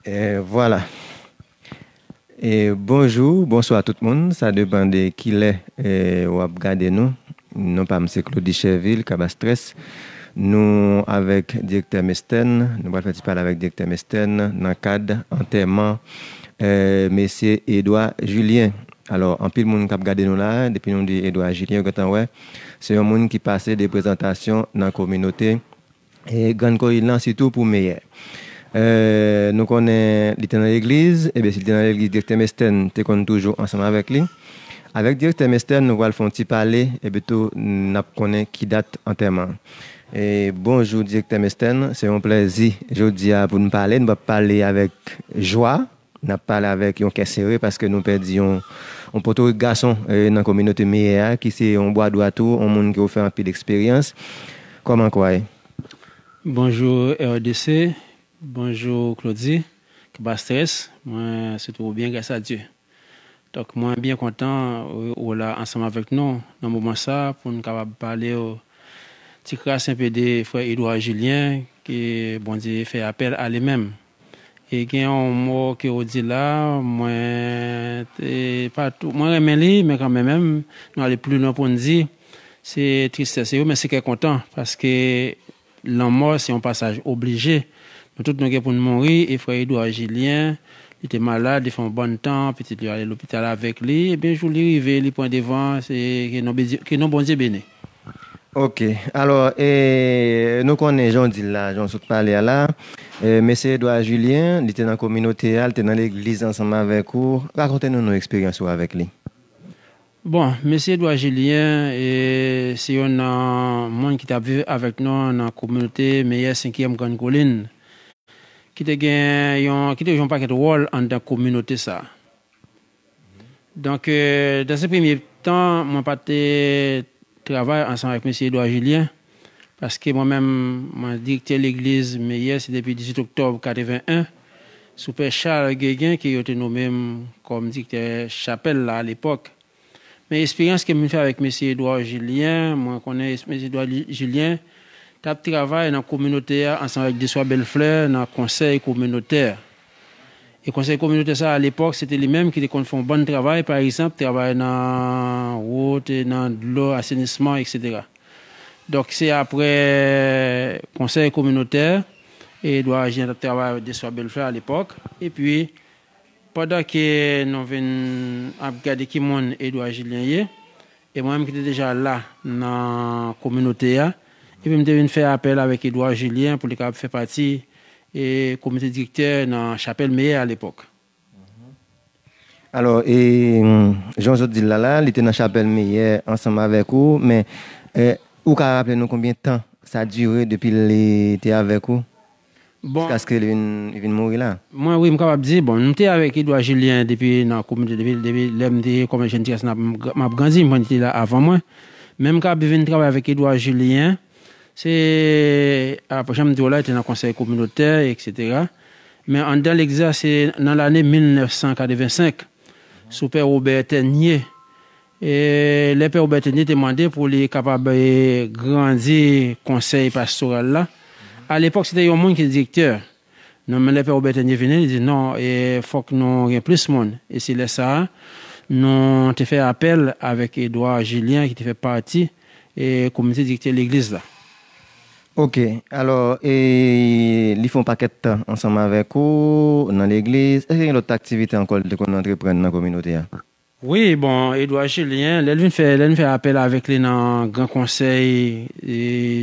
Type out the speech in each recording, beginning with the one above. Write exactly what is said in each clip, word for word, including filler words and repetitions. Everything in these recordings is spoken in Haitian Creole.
E vwala. E bonjou, bonswa tout moun. Sa depann de kilè e, w ap gade nou. Non pa m se Claudy Chervil, Kabastrès. Nou avèk direktè Mestèn. Nou pral fè ti pale avèk direktè Mestèn nan kad antèman e, mesye Edouard Julien. Alò, anpil moun k ap gade nou la, depi nou di Edouard Julien, yo gentan wè, se yon moun ki pase de prezantasyon nan kominote e, Grann Kolin lan, sitou pou meyè. E, nou konnen li te nan legliz, ebyen, si li te nan legliz, direktè Mestèn te konn toujou ansanm avèk li. Avèk direktè Mestèn, nou pral fè yon ti pale, epi tou, n ap konnen ki dat antèman. E, bonjou, direktè Mestèn, se yon plèzi jodi a pou n pale. Nou p ap pale avèk jwa, n ap pale avèk yon kè sere paske nou pèdi yon, yon potorik gason e, nan kominote meyè a, ki se yon bwa dwat ou, yon moun ki ofè anpil eksperyans. Kòman kwa ye? Bonjou R D C, bonjou Claudy, Kabastrès, mwen se twò byen gras a Dye. Donk mwen byen kontan ou la ansanm avèk nou nan moman sa pou n kapab pale w ti kras enpe de frè Edouard Julien ke Bondye fè apèl a li menm. E gen yon mo ke w di la, mwen te pa tou, mwen renmen li, men kanmenm menm, nou ale pli lwen pou n di, se tristès wi, men se kè kontan, paske lanmò se yon pasaj oblije. Nou tout nou gen pou n mouri, e frè Edouard Julien, li te malad, li fè yon bann tan, pitit li ale lopital avèk li, ebyen jou li rive, li pran devan, se ke non Bondye, ke non Bondye beni. Ok, alò, e, nou konnen jan w di l la, jan w sot pale a la, e, mesye Edouard Julien, li te nan kominote a, li te nan legliz ansanm avèk ou. Rakonte nou nou eksperyans ou avèk li. Bon, mesye Edouard Julien, e, se youn nan moun ki t ap viv avèk nou nan kominote meyè senkyèm Grann Kolin, ki te gen yon, ki te jwe yon pakèt wòl anndan kominote sa a. Donk, e, dan se premye tan, mwen pa te travay ansanm avèk mesye Edouard Julien, paske mwen menm, mwen direktè legliz meyè, se depi dizuit oktòb katreven en, sou pè Charles Guéguen, ke yo te nonmen m kòm direktè chapèl la alepòk. Men eksperyans ke m vin fè avèk mesye Edouard Julien, mwen konnen mesye Edouard Julien t ap travay nan kominote a ansanm avèk Deswa Bèlflè nan konsèy kominotè. E konsèy kominotè sa a, alepòk, se te li menm ki te konn fè yon bann travay, pa egzanp, travay nan wout, nan dlo, asenisman, eksetera. Donk, se aprè konsèy kominotè, Edouard Julien t ap travay avèk Deswa Bèlflè alepòk. Epi, pandan ke nou vin ap gade ki moun Edouard Julien ye, e mwen menm ki te deja la nan kominote a, epi m te vin fè apèl avèk Edouard Julien pou li kapab fè pati e komite direktè nan chapèl meyè alepòk. Alò, e, jan w sot di l la, la, li te nan chapèl meyè ansanm avèk ou, men e, ou ka raple nou konbyen tan sa dire depi li te avèk ou? Bon, jiskaske li vin, li vin mouri la. Mwen, wi, m kapab di, bon, m te avèk Edouard Julien depi nan komite, depi, depi lè m te kòm jèn ti gason, m ap, m ap grandi, m konn li te la avan mwen. Men m kapab vin travay avèk Edouard Julien, se, apre, jan m di w la, li te nan konsèy kominotè, eksetera. Men anndan legliz la, se nan lane mil nèf san katreven senk, sou pè Wobè Tènye. E lè pè Wobè Tènye te mande pou li kapab e, grandi konsèy pastoral la, alepòk, se te yon moun ki te direktè. Non, men lè pè Wobè Tènye vini, li di, non, e fòk nou gen plis moun. E se lè sa a, nou te fè apèl avèk Edouard Julien, ki te fè pati e, komite direktè legliz la. Ok, alò, e, li fè yon pakèt tan ansanm avèk ou nan legliz. Èske gen lòt aktivite ankò li te konn antreprann nan kominote a? Wi, bon, Edouard Julien, lè l vin fè, lè n fè apèl avèk li nan Gran Konsèy, e,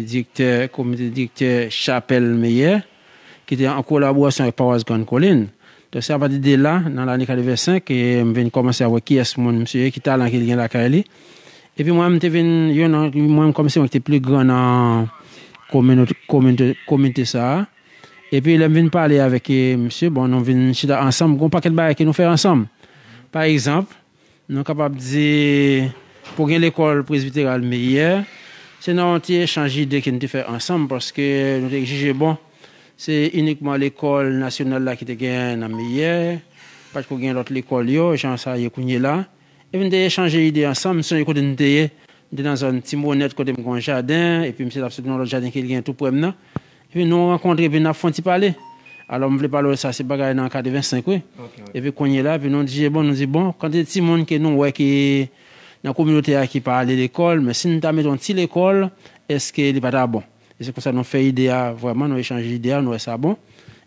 direktè, komite direktè chapèl meyè, ki te an kolaborasyon avèk pawas Grann Kolin. Donk, se apati de la, nan lane katreven senk, e m vin kòmanse a wè kiyès moun misye ye, ki talan ke l gen lakay li. Epi mwen, m te vin, youn nan, mwen, m kòmsi mwen ki te pli gran nan kominote, kominote, komite sa a. Epi lè m vin pale avèk e, misye, bon, nou vin chita ansanm, gen yon pakèt bagay ke nou fè ansanm. Pa egzanp, nou kapab di, pou gen lekòl presbiteral meyè, se nan yon ti echanj ide ke n te fè ansanm, paske nou te jije, bon, se inikman lekòl nasyonal la ki te gen nan meyè, pa t ko gen lòt lekòl yo, jan sa ye kounye la. Epi n te echanje ide ansanm, m sonje kote n te ye, m te nan zòn Timonèt kote m gen yon jaden, epi misye t ap sot nan lòt jaden ke l gen tou prè m nan. Epi nou rankontre, epi n ap fè yon ti pale. Alò, m vle pale w de sa, se bagay nan katrevensenk, wi. Epi kounye la, epi nou di, bon, nou di, bon, kantite timoun ke nou wè ki nan kominote a ki pa ale lekòl, men si n ta mete yon ti lekòl, èske li pa ta bon? E se konsa nou fè ide a, vrèman, nou echanje ide a, nou wè sa bon.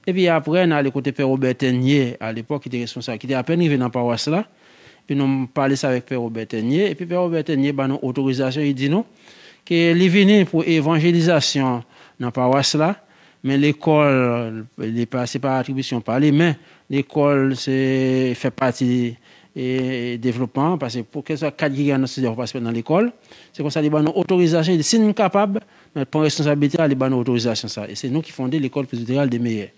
Epi apre, n ale kote Pè Wobè Tènye, alepòk, ki te responsab, ki te apèn rive nan pawas la. Epi nou pale sa avèk Pè Wobè Tènye. Epi Pè Wobè Tènye ba nou otorizasyon, li di nou ke li vini pou evanjelizasyon nan pawas la. Men lekòl, li pa, se pa atribisyon pa li, men lekòl se fè pati e devlopman an, paske pou kèlkeswa kad ki gen nan sosyete, fò patisipe nan lekòl. Se konsa li ban nou otorizasyon, li di, si n kapab, nou pran responsabilite a, li ban nou otorizasyon sa. E se nou ki fonde Lekòl Presbiteral de Meyè.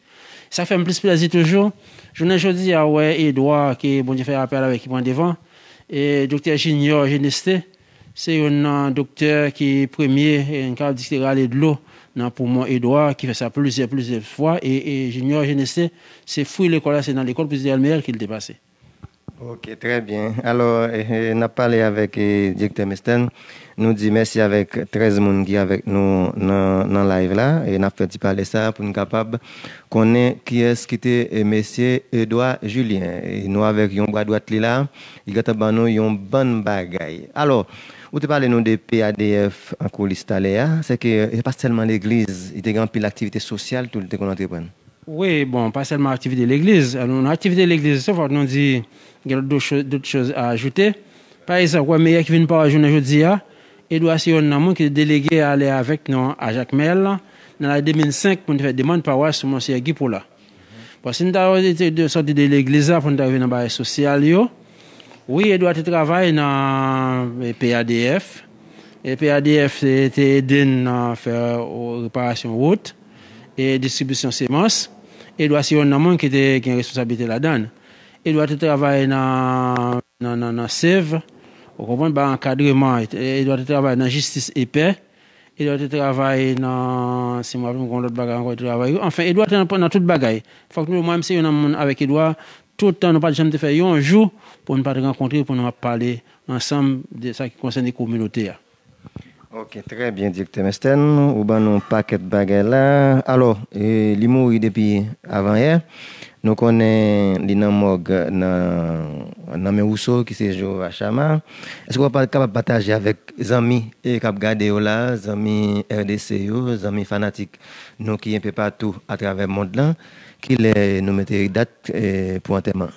Sa fè m plis plezi toujou. Jounen jodi a, wè Edouard, ke Bondye fè apèl avèk, ki pran devan, e Doktè Junior Genesté, se youn nan doktè ki premye, e n ka di ki te rale dlo nan poumon Edouard, ki fè sa plizyè, plizyè fwa, e, e Junior Genesté, se fwi lekòl la, se nan Lekòl Presbiteral Meyè ke l te pase. Ok, trè byen. Alò, eh, eh, n ap pale avèk, eh, direktè Mestèn. Nou di mèsi avèk trèz moun ki avèk nou nan, nan live la. E n ap fè ti pale sa pou n kapab konnen kiyès ki te, eh, mesye Edouard Julien. E nou avèk yon bra dwat li la, li gentan ban nou yon bann bagay. Alò, ou te pale nou de P A D F an koulis talè a. Se ke, eh, se pa sèlman legliz, li te gen anpil aktivite sosyal tou li te konn antreprann. Wi, bon, pa sèlman aktivite legliz. Alò, nan aktivite legliz, sa fòk nou di, gen dòt cho-, dòt choz a ajoute. Pa egzanp, wè meyè ki vin pawas jounen jodi a, Edouard se youn nan moun ki te delege ale avèk nou a Jakmèl, nan lane de mil senk, pou n te fè demann pawas sou Monseyè Guy Paula. Bon, si n ta te, te sòti de legliz la, pou n ta rive nan bagay sosyal yo, wi, Edouard te travay nan, eh, P A D F. E P A D F te, te ede n nan fè, o, reparasyon wout e distribisyon semans. Edouard se youn nan moun ki te gen responsablite ladan l. Edouard te travay nan, nan, nan, nan Save, ou konprann, ba ankadreman. Edouard te travay nan Jistis e Pè. Edouard te travay nan, si m raple m, gen yon lòt bagay ankò, li te travay. Anfen, Edouard te nan, nan tout bagay. Fòk nou, mwen menm, se youn nan moun avèk Edouard, tout tan, nou pa t janm te fè yon jou pou n pa t rankontre, pou nou ap pale ansanm de sa ki konsène kominote a. Ok, trè byen, direktè Mestèn, ou ban nou yon pakèt bagay la. Alò, e, li mouri depi avanyè. Nou konnen li nan mòg nan, nan men Wousou, ki se Jehovah Shammah. Èske w pa kapab pataje avèk zanmi, e, k ap gade yo la, zanmi R D C yo, zanmi fanatik nou ki enpe patou atravè mond lan, kilè nou mete dat, e, pou antèman?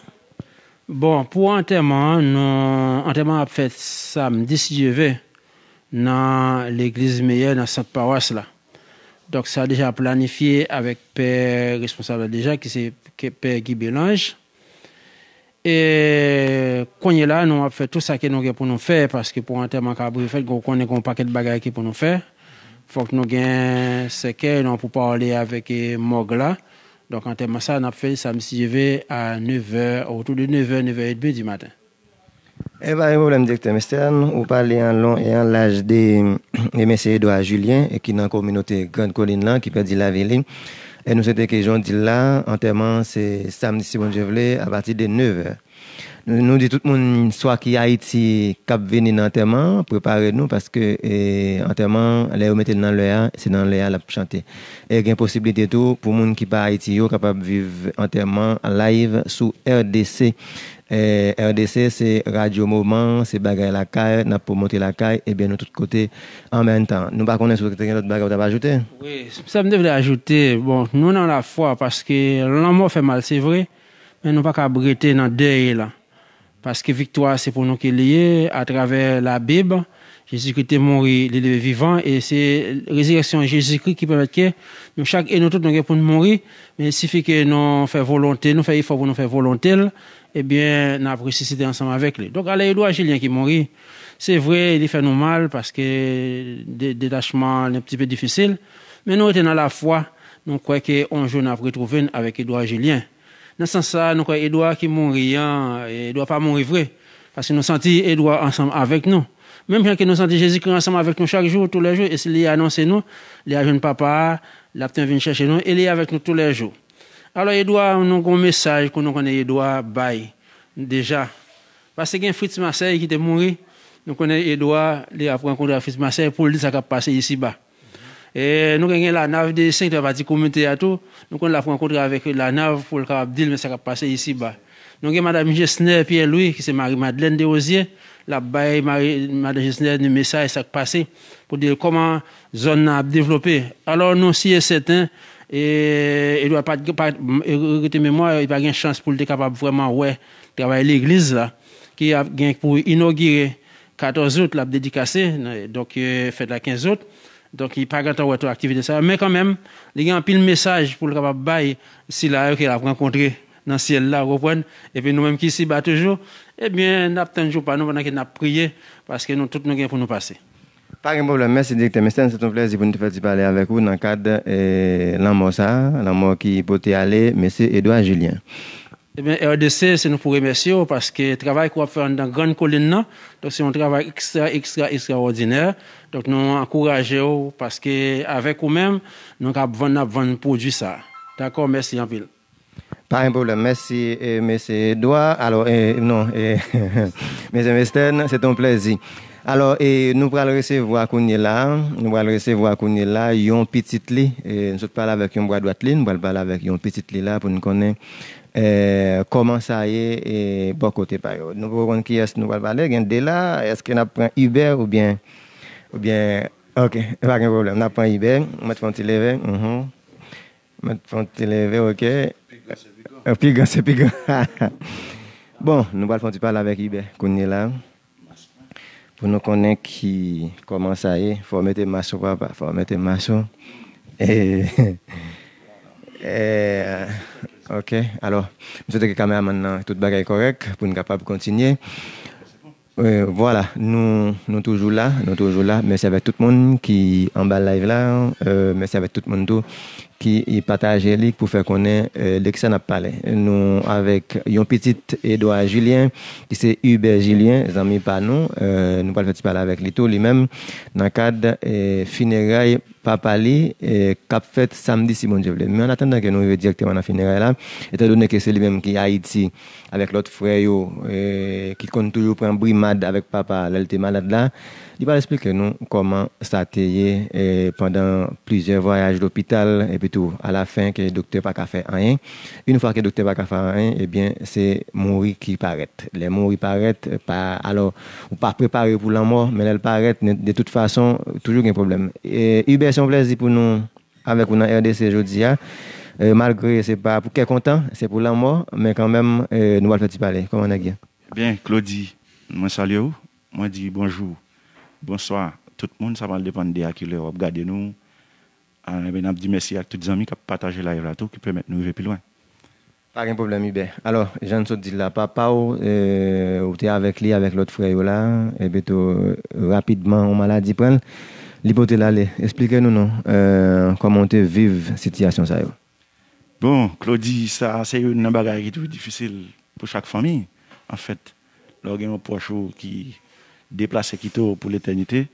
Bon, pou antèman an, nou, antèman an ap fèt samdi, si Dye ve, nan legliz Meyè, nan sant pawas la. Donk, sa deja planifye avèk pè responsab la deja, ki se ke pè Guy Belange. E kounye la, nou ap fè tout sa ke nou gen pou nou fè, paske pou antèman ka rive fèt, ou konnen gen yon pakèt bagay ki pou nou fè. Fòk nou gen sèkèy, nou pou pale avèk, e, mòg la. Donk, antèman sa, n ap fè l samdi, si Dye ve, a nevè, otou de nevè, nevè edmi di maten. E pa gen pwoblèm, direktè Mestèn, ou pale an lon e an laj de, de mesye Edouard Julien, e ki nan kominote Grand Colline lan, ki pèdi lavi li. E nou swete ke jan w di l la, antèman an se samdi, si Bondye vle, apati de nevè. Nou, nou di tout moun, swa ki Ayiti, k ap vini nan antèman an, prepare nou, paske, e, antèman an, lè yo mete l nan lè a, se nan lè a l ap chante. E gen posiblite tou, pou moun ki pa Ayiti yo, kapab viv antèman an live sou R D C. E, R D C, se radyo moman, se bagay lakay, n ap pwomote lakay, ebyen nou tout kote an menm tan. Nou pa konnen si w te gen lòt bagay ou t ap ajoute? Wi, sa m te vle ajoute, bon, nou nan lafwa, paske lanmò fè mal, se vre, men nou pa ka rete nan dèy la. Paske viktwa se pou nou ke li ye, atravè Labib, Jezikri te mouri, li leve vivan, e se rezirèksyon Jezikri ki pèmèt ke nou chak e nou tout nou gen pou n mouri, men il sifi ke nou fè volonte, nou fè efò pou nou fè volonte l, ebyen, n ap resisite ansanm avèk li. Donk, alè Edouard Julien ki mouri, se vre, li fè nou mal, paske de-, detachman an yon ti pe difisil, men nou rete nan lafwa, nou kwè ke yon jou n ap retwouve n avèk Edouard Julien. Nan sans sa, nou kwè Edouard ki mouri an, Edouard pa mouri vre. Paske nou santi Edouard ansanm avèk nou. Menm jan ke nou santi Jezikri ansanm avèk nou chak jou, toulèjou, e si li anonse nou, li al jwenn Papa a, l ap vin chèche nou, e li avèk nou toulèjou. Alò, Edouard, nou gen yon mesaj ke nou konnen Edouard bay deja. Paske gen Fritz Marseille ki te mouri, nou konnen Edouard, li ap rankontre ak Fritz Marseille pou l di sa k ap pase isiba. E nou gen, gen Lanav de senk tan pati komite a tou. Nou konn l ap rankontre avèk Lanav pou l kapab di l men sa k ap pase isiba. Nou gen madanm Gesner Pierre Louis, ki se mari Madeleine Desrosiers. L ap bay mari, madanm Gesner de mesaj sa k pase pou di l kòman zòn nan ap devlope. Alò, nou si e sèten, e, Edouard pa, pa, e, rete memwa, li pa gen chans pou l te kapab vrèman wè travay legliz la, ki ap gen pou inogire katòz out, l ap dedikase, donk, e, fèt la kenz out. Donk, li pa gentan wè tout aktivite sa yo. Men kanmenm, li gen anpil mesaj pou l kapab bay sila yo ke l ap rankontre nan syèl la, ou konprann? Epi nou menm ki isiba toujou, ebyen, n ap tann jou pa nou pandan ke n ap priye, paske nou tout nou gen pou nou pase. Pa gen pwoblèm. Mèsi, direktè. Mesye, se yon plèzi pou nou te fè ti pale avèk ou nan kad, eh, lanmò sa a, lanmò ki pote ale mesye Edouard Julien. Ebyen, R D C, se nou pou remèsye w paske travay ke w ap fè anndan Grann Kolin nan, donk, se yon travay ekstra, ekstra, ekstraòdinè. Donk, nou ankouraje w paske avèk ou menm, nou kab vann, n ap vann pwodui sa a. Dakò, mèsi anpil. Pa gen pwoblèm. Mèsi, eh, mesye Edouard. Alò, eh, non, eh, mesye Mestèn, se te yon plèzi. Alò, eh, nou pral resevwa kounye la, nou pral resevwa kounye la yon pitit li. Eh, nou sot pale avèk yon bra dwat li, nou pral pale avèk yon pitit li la pou nou konnen, eh, kòman sa ye, eh, bò kote pa yo. Nou poko konn kiyès nou pral pale, gen de la, èske n ap pran Hubert oubyen, oubyen, ok, pa gen pwoblèm, n ap pran Hubert, mwen fè yon ti leve, mhm. Mwen fè yon ti leve, ok. Pi gran se pi gran. Bon, nou pral fè yon ti pale avèk Hubert kounye la. Pou nou konnen ki, kòman sa ye. Fò w mete mas ou, papa. Fò w mete mas ou. E, e, ok. Alò, m swete ke kameramann nan, tout bagay kòrèk pou n kapab kontinye. E, vwala, nou, nou toujou la, nou toujou la. Mèsi avèk tout moun ki anba live la. E, mèsi avèk tout moun tou ki pataje li pou fè konnen, eh, de kisa n ap pale. Nou avèk yon pitit Edouard Julien, ki se Hubert Julien, zanmi pa nou. Eh, nou pral fè ti pale avèk li tou, li menm, nan kad, eh, fineray papa li, eh, k ap fèt samdi, si Bondye vle. Men an atandan ke nou rive dirèkteman nan fineray la, etandone ke se li menm ki Ayiti, avèk lòt frè yo, eh, ki konn toujou pran brimad avèk papa lè l te malad la, li pral eksplike nou kòman sa te ye, eh, pandan plizyè vwayaj lopital, epi tou, alafen, ke doktè pa ka fè anyen. Yon fwa ke doktè pa ka fè anyen, ebyen, se mouri ki parèt. Lè mouri parèt, pa, alò, ou pa prepare pou lanmò, men lè l parèt, de tout fason, toujou gen pwoblèm. E, Hubert, se yon plèzi pou nou avèk ou nan R D C jodi a. Eh, malgre se pa pou kè kontan, se pou lanmò, men kanmenm, eh, nou pral fè ti pale. Kòman nèg ye? Byen, Claudy, mwen salye w. Mwen di bonjou, bonswa, tout moun. Sa pral depann de a kilè w ap gade nou. Ah, ebyen, n ap di mèsi ak tout zanmi k ap pataje live la tou, ki pèmèt nou rive pi lwen. Pa gen pwoblèm, Hubert. Alò, jan n sot di l la, papa w, eh, ou te avèk li, avèk lòt frè yo la, epi tou, rapidman, yon maladi pran l, li pote l ale. Eksplike nou non, eh, kòman w te viv sitiyasyon sa yo? Bon, Claudy, sa se youn nan bagay ki toujou difisil pou chak fanmi, anfèt, lè w gen yon pwòch ou ki deplase kite w pou letènite.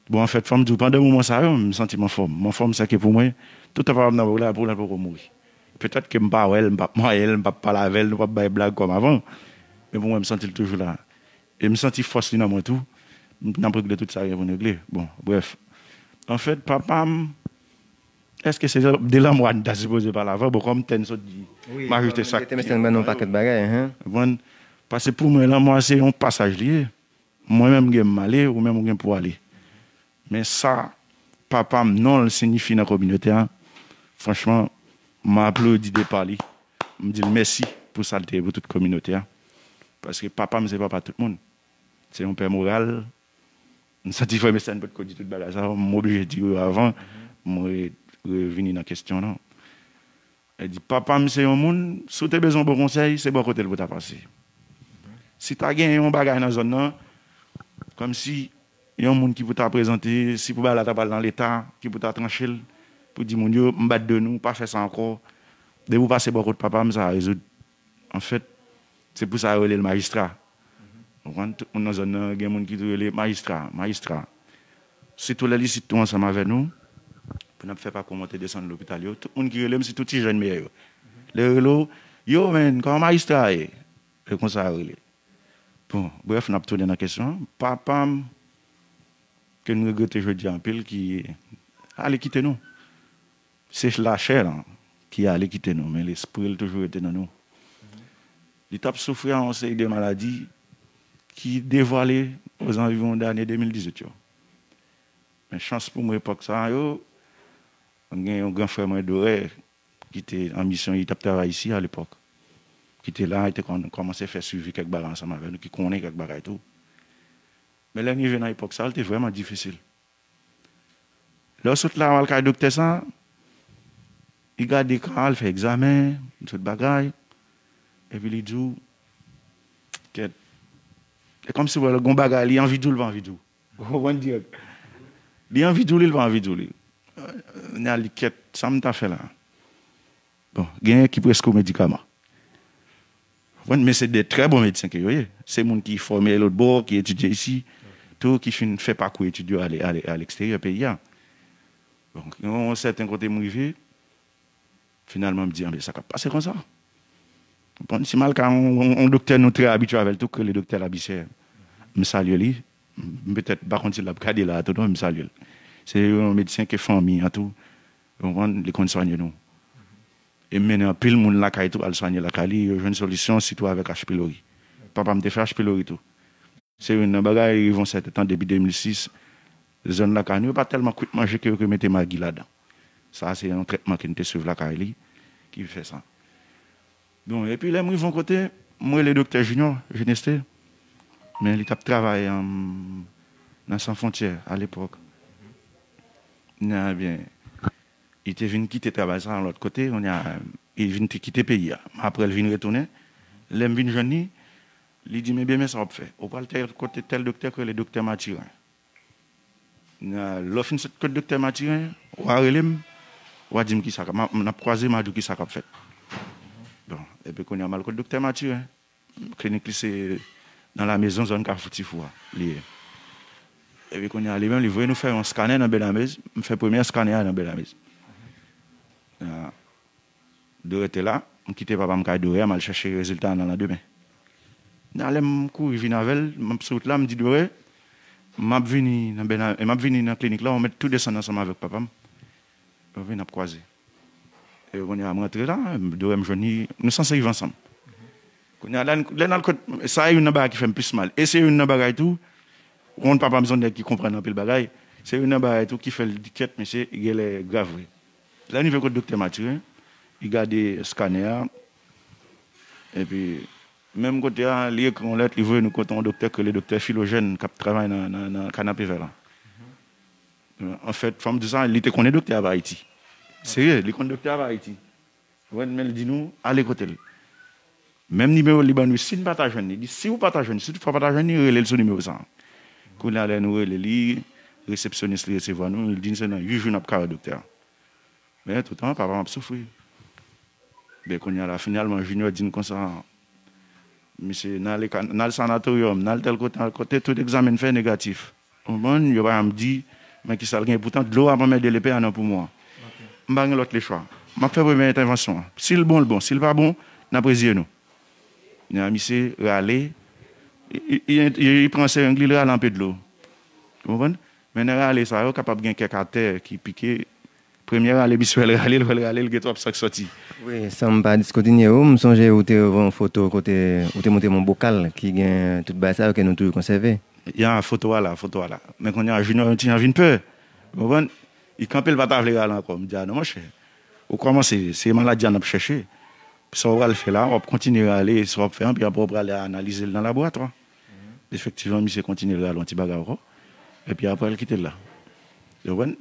Bon, anfèt, fò m di w, pandan moman sa yo, m santi m anfòm. M anfòm, sèke pou mwen, toutan papa m nan bò la, pou l poko mouri. Petèt ke m pa wè l, m p ap manyen l, m p ap pale avè l, nou p ap bay blag kòm avan. Men pou mwen, m santi l toujou la. E m santi fòs li nan mwen tou. M, n ap regle tout sa gen pou n regle. Bon, brèf. Anfèt, papa m, èske se de lanmò a n ta sipoze pale avan? Bon, kòm tè n sot di, m ajoute sa k te mèsi ban nou pakèt bagay, hein. Konprann? Paske pou mwen, lanmò a se yon pasaj li ye. Mwen menm, m gen m ale, ou menm, ou gen pou w ale. Men sa papa m, non l siyifi nan kominote a, franchman, m aplodi depa li. M di l mèsi pou sa l te ye pou tout kominote a. Paske papa m se papa tout moun. Se yon pè moral. M santi frè m Stanley potko di tout bagay sa yo, m oblije di yo avan m re-, revini nan kesyon nan. Li di, papa m se yon moun, si w te bezwen yon bon konsèy, se bò kote l pou w ta pase. Si ta gen yon bagay nan zòn nan, kòmsi yon moun ki pou ta prezante, si pou bagay la ta pral nan leta, ki pou ta tranche l, pou di moun yo, m bat de nou, pa fè sa ankò. Depi w pase bò kot papa m, sa a rezoud. Anfèt, se pou sa yo rele l majistra. Ou konprann? Tout moun nan zòn nan, gen moun ki tou rele majistra, majistra. Sitou lè l isit tou ansanm avè nou, pou n ap fè pakou monte desann lopital yo, tout moun ki rele m, sitou ti jèn meyè yo. Lè yo rele w, yo, men, kòman majistra a ye? E konsa yo rele. Bon, brèf, n ap tounen nan kesyon an. Papa m, ke n regrete jodi a anpil, ki ale kite nou. Se lachè lan ki ale kite nou, men lespri l toujou rete nan nou. Li t ap soufri a yon seri de maladi ki devwale ozanviwon de ane de mil dizuit yo. Men chans pou mwen, epòk sa yo, mwen gen yon gran frè mwen, Dorè, ki te an misyon, li t ap travay isi alepòk, ki te la, li te konn kòmanse fè swivi kèk bagay ansanm avè nou, ki konnen kèk bagay tou. Men lè n rive nan epòk sa, li te vrèman difisil. Lè w sot la, w al kay doktè sa, li gade ka a, l fè egzamen, tout bagay, epi li di w, kèt, e kòmsi w wè l gon bagay, li anvi di w, li pa anvi di w. Ou konprann dirèk. Li anvi di w li, li pa anvi di w li. Kounye a li kèt, sa m ta fè la? Bon, genyen ki preskri w medikaman. Ou konprann, men se de trè bon medsen ke yo ye. Se moun ki fòme lòt bò, ki etidye isi, tou ki fin fè pakou etid yo ale, ale, aleksteryè peyi a. Bon, yon sèten kote m rive, finalman m di, anben, sa k ap pase konsa? Ou konprann, si m al ka yon, yon, yon doktè nou trè abitye avè l tou, k rele doktè Labichè, m salye li. M petèt, m pa konn si l ap gade la a tou non, m salye l. Se yon medsen ke fanmi an tou, ou konprann, li konn swanye nou. E m mennen anpil moun lakay tou, al swanye lakay li, yo jwenn solisyon, sitou avèk H. pylori. Papa m te fè H. pylori tou. Se youn nan bagay, rive yon sèten tan, depi de mil sis, zòn lakay nou yo pa tèlman kwit manje ke yo ke mete magi ladan. Sa se yon trètman ke n te swiv lakay li ki fè sa. Bon, epi lè m rive yon kote, m rele doktè Junior Geneste, men li t ap travay, um, nan San Fwontyè alepòk. Ebyen, li te vin kite travay sa yon lòt kote, kounye a, li vin te kite peyi a. Apre, l vin retounen. Lè m vin jwenn li, li di m, ebyen, men sa w ap fè. Ou pral tèl kote, tèl doktè, k rele doktè Mathurin. Lè w fin sot kot doktè Mathurin, w a rele m, w a di m kisa k ap, m a, n ap kwaze, m a di w kisa k ap fèt. Bon, epi kounye a, m al kot doktè Mathurin. Klinik li se nan Lamezon, zòn Kafou Tifou a, li ye. Epi kounye a, li menm, li voye nou fè yon skanè nan Bèlamez. M fè premyè skanè a nan Bèlamez. Ah, Dorè te la, m kite papa m kay Dorè a, m al chèche rezilta a nan landemen. Nan lè m kouri vin avè l, m ap sou wout la, m di Dorè, m ap vini nan Bèna-, m ap vini nan klinik la, ou mèt tou desann ansanm avèk papa m. Ou vin ap kwaze. E kounye a, m rantre la, Dorè m jwenn li, nou sanse rive ansanm. Kounye a, lè n, lè n al kot, sa e youn nan bagay ki fè m plis mal. E se youn nan bagay tou, ou konn papa m se yon nèg ki konprann anpil bagay, se youn nan bagay tou ki fè l di kèt, mesye, genlè grav vre. Lè n rive kot doktè Mathurin, li gade skanè a, epi menm kote a, li ekri yon lèt, li voye nou kote yon doktè k rele doktè Filojèn, k ap travay nan, nan, nan Kanapevè la. Anfèt, fò m di sa, li te konnen doktè a pa Ayiti. Serye, li konn doktè a pa Ayiti. Ou konprann, men l di nou, ale kote l. Menm nimewo l li ban nou, si n pa ta jwenn li, li di, si w pa ta jwenn li, si toutfwa w pa ta jwenn li, rele l sou nimewo sa a. Kounye a, lè nou rele li, resepsyonis li resevwa nou, li di n se nan uit jou n ap ka wè doktè a. Men toutan, papa m ap soufri. Men kounye a la, finalman, Junior di n konsa, mesye, n ale ka-, n al sanatoryòm, n al tèl kote, tèl kote, tout egzamen n fè negatif. Ou konprann? Yo pa janm di, men kisa l gen. Poutan, dlo ap anmède lepè a nan poumon an. M pa gen lòt lechwa. M ap fè premyè entèvansyon an. Si l bon, l bon. Si l pa bon, n ap reziye nou. Kounye a misye rale, li, li, li, li pran sereng li, li rale anpe dlo. Ou konprann? Men nan rale sa yo, kapab gen kèk atè ki pike. Premye rale, misye fè l rale, l fè l rale, l gen twòp san k sòti. Wi, san m pa diskontinye ou, m sonje ou te voye yon foto kote ou te montre m yon bokal ki gen tout bagay sa yo ke nou toujou konsève. Ya, foto a la, foto a la. Men kounye a, Junior yon ti jan vin pè. Ou konprann? Li kanpe, l pa ta vle rale ankò. M di, a non, monchè. Ou kòmanse, se maladi a n ap chèche. Sa w pral fè la, w ap kontinye rale, sa w ap fè an, pi apre w prale analize l nan laboratwa. Efektivman, misye kontinye rale yon ti bagay ankò. Epi apre, l kite l la. Ou konprann?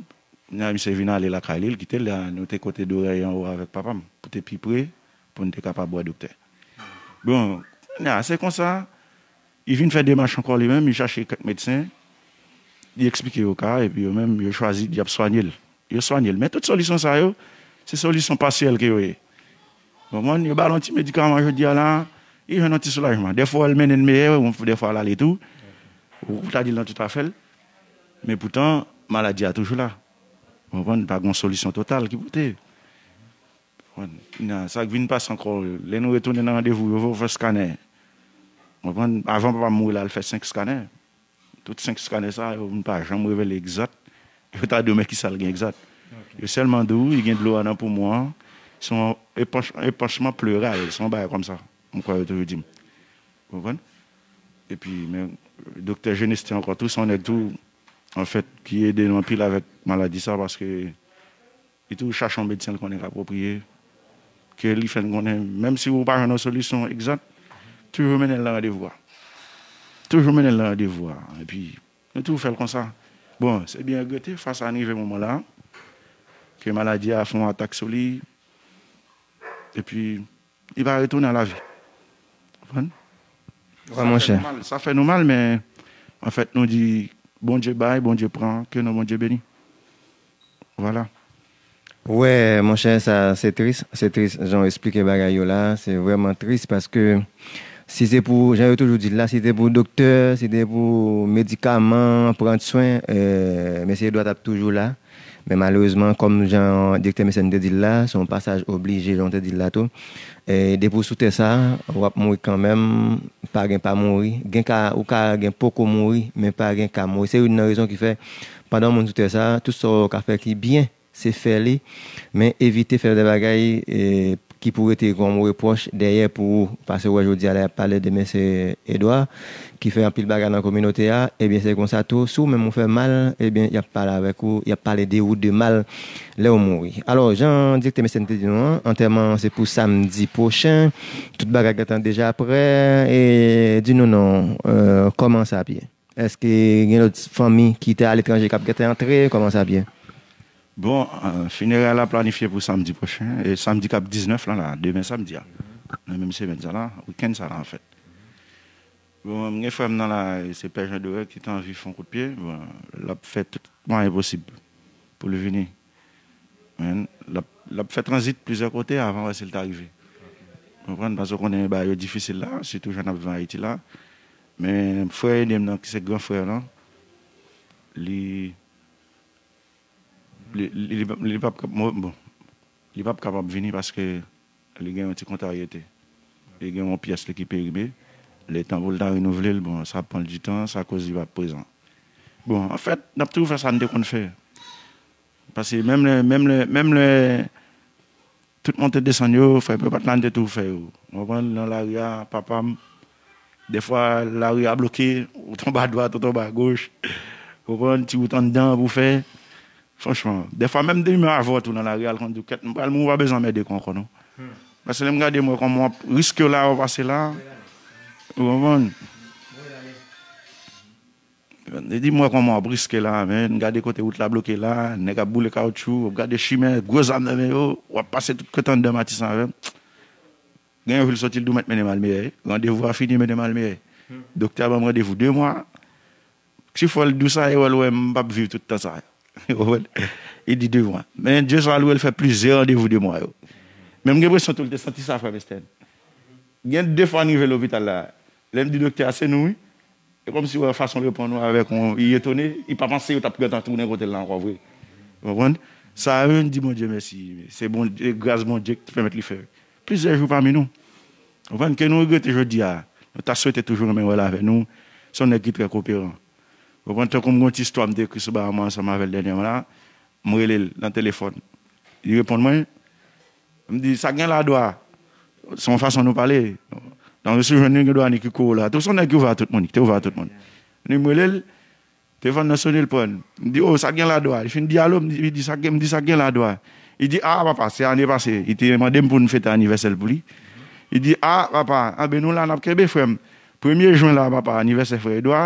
Kounye a, misye vin ale lakay li, l kite l la, nou te kote Dorè anwo avèk papa m, pou te pi pre, pou n te kapab wè doktè. Bon, kounye a, se konsa, li vin fè demach ankò li menm, li chache kèk medsen, li eksplike yo ka, epi yo menm, yo chwazi, y ap swanye l. Yo swanye l. Men tout solisyon sa yo, se solisyon pasyèl ke yo ye. Ou konprann? Yo ba l yon ti medikaman jodi a la, li jwenn yon ti soulajman. Dèfwa, l mennen l meyè, dèfwa, l ale tou. Ou ta di l nan tout afè l. Men poutan, maladi a toujou la. Ou konprann? Pa gen yon solisyon total ki pote. Ou konprann? Nan sa k vin pase ankò, lè nou retounen nan randevou, yo voye w fè skanè. Ou konprann? Avan papa m mouri la, l fè senk skanè. Tout senk skanè sa yo, m pa janm revele egzat. Yo ta di w, men kisa l gen egzat. Yo sèlman di w, li gen dlo andan poumon an. Se yon epanch- epanchman pleral, se yon bagay kòmsa. M kwè yo toujou di m. Ou konprann? Epi, men, doktè Jeneste ankò, tou se yon nèg tou, anfèt, ki ede nou anpil avèk maladi sa, paske li toujou chache yon medsen l konnen k apwopriye, ke li fè n konnen, menm si ou pa jwenn yon solisyon egzat, toujou mennen l nan randevou a. Toujou mennen l nan randevou a. Epi, nou toujou fè l konsa. Bon, se byen regrete, fas a n rive moman la, ke maladi a fè yon atak sou li, epi li pa retounen a lavi. Konprann? Wè, monchè. Sa fè nou mal, sa fè nou mal, men anfèt, nou di, Bondye bay, Bondye pran, ke non Bondye beni. Vwala. Wè, monchè, sa se tris. Se tris, jan w esplike bagay yo la. Se vrèman tris paske si se pou, jan yo toujou di l la, si se pou doktè, si se pou medikaman, pran swen, euh, mesye Edwa t ap toujou la. Men malerezman, kòm jan direktè Mecène te di l la, se yon pasaj oblije, jan w te di l la tou. E depi w sou tè sa, w ap mouri kanmenm, pa gen pa mouri. Gen ka, ou ka gen poko mouri, men pa gen ka mouri. Se youn nan rezon ki fè, pandan w moun sou tè sa, tout sa w ka fè ki byen, se fè li, men evite fè de bagay e, ki pou rete kòm repwòch dèyè pou ou. Paske w wè jodi a la y ap pale de mesye Edwa, ki fè anpil bagay nan kominote a, ebyen se konsa tou, si w menm ou fè mal, ebyen y ap pale avèk ou, y ap pale de ou de mal lè w mouri. Alò, jan direktè Mecène te di nou an, antèman an se pou samdi pwochen, tout bagay gentan deja prè, e di nou non, euh, kòman sa ap ye? Èske gen lòt fanmi ki te aletranje k ap gentan antre? Kòman sa ap ye? Bon, euh, fineray la planifye pou samdi pwochen, e samdi k ap diznèf lan la, demen samdi a. Nan menm semèn sa la, wikenn sa la anfèt. Bon, m gen frè m nan la, se Pè Jean Doré ki te anvi fè yon kout pye. Bon, l ap fè tout mwayen posib pou l vini. Men, l ap, l ap fè tranzit plizyè kote avan wè si l ta rive. Ou konprann? Paske w konnen bagay yo difisil la, sitou jan n ap viv an Ayiti la. Men frè ede m nan, ki se gran frè lan, li, li, li, li, li p ap, bon, li p ap kapab vini paske li gen yon ti kontaryete. Li gen yon pyès li ki perime. Letan pou l ta renouvle l, bon, sa ap pran l ditan, sa koz li p ap prezan. Bon, anfèt, n ap toujou fè sa n te konn fè. Paske menm lè, menm lè, menm lè, tout monte desann yo, frè m yo pa t la, n te toujou fè yo. Ou konprann? Nan lari a, papa m, dèfwa lari a bloke, ou tonbe adwat, ou tonbe agoch. Ou konprann? Ti wout anndan pou fè. Franchman, dèfwa menm demen avè w tou nan lari a, l konn di w, kèt, m pral mouri, ou pa bezwen anmède kò ankò non. Paske lè m gade m wè kòman w ap riske w la, w ap pase la. Ou konprann? Li di m wè kòman w ap riske la, men gade kote wout la bloke la, nèg ap boule kawotchou, w ap gade chimen, gwo zam nan men yo, w ap pase tout kote anndan Matisan avè m. Gen yon jou l soti, l di w mèt mennen m al Meyè. Randevou a fini, mennen m al Meyè. Doktè a ban m randevou de mwa. Si fò l di w sa, e wè l wè m p ap viv tout tan sa. Ou konprann? Li di de mwa. Men Dye sa lwe, l fè plizyè randevou de mwa yo. Men m gen enpresyon tou l te santi sa, frè m Estèn. Gen de fwa n rive lopital la. Lè m di doktè a, se nou wi. E kòmsi wè fason l reponn ou avèk yon, li etone, li pa panse yo t ap gentan tounen kote l la ankò vre. Ou konprann? Sa yo, n di Bondye mèsi. Se Bondye, gras Bondye ki pèmèt li fè plizyè jou pami nou. Ou konprann? Ke nou regrete jodi a. Nou ta swete toujou renmen wè l avè nou. Se yon nèg ki trè koperan. Ou konprann? Tankou m gen yon ti istwa m te ekri sou bagay mwen ansanm avè l dènyèman la, m rele l nan telefòn. Li reponn mwen, m di, sa k gen la Dwa? Se yon fason nou pale. Donk, si w jwenn li, gen dwa ni ki kou w la. Tou se yon nèg ki ouvè a tout moun, ki te ouvè a tout moun. Ni m rele l, telefòn nan sone, l pran. M di, o, sa k gen la Dwa? Li fin di alo, m di, li di, sa k gen, m di, sa k gen la Dwa? Li di, a, papa, se ane pase, li te mande m pou n fete anivèsè l pou li. Li di, a, papa, anben nou la, n ap kenbe, frè m. Premye jen la, papa, anivèsè frè Edwa,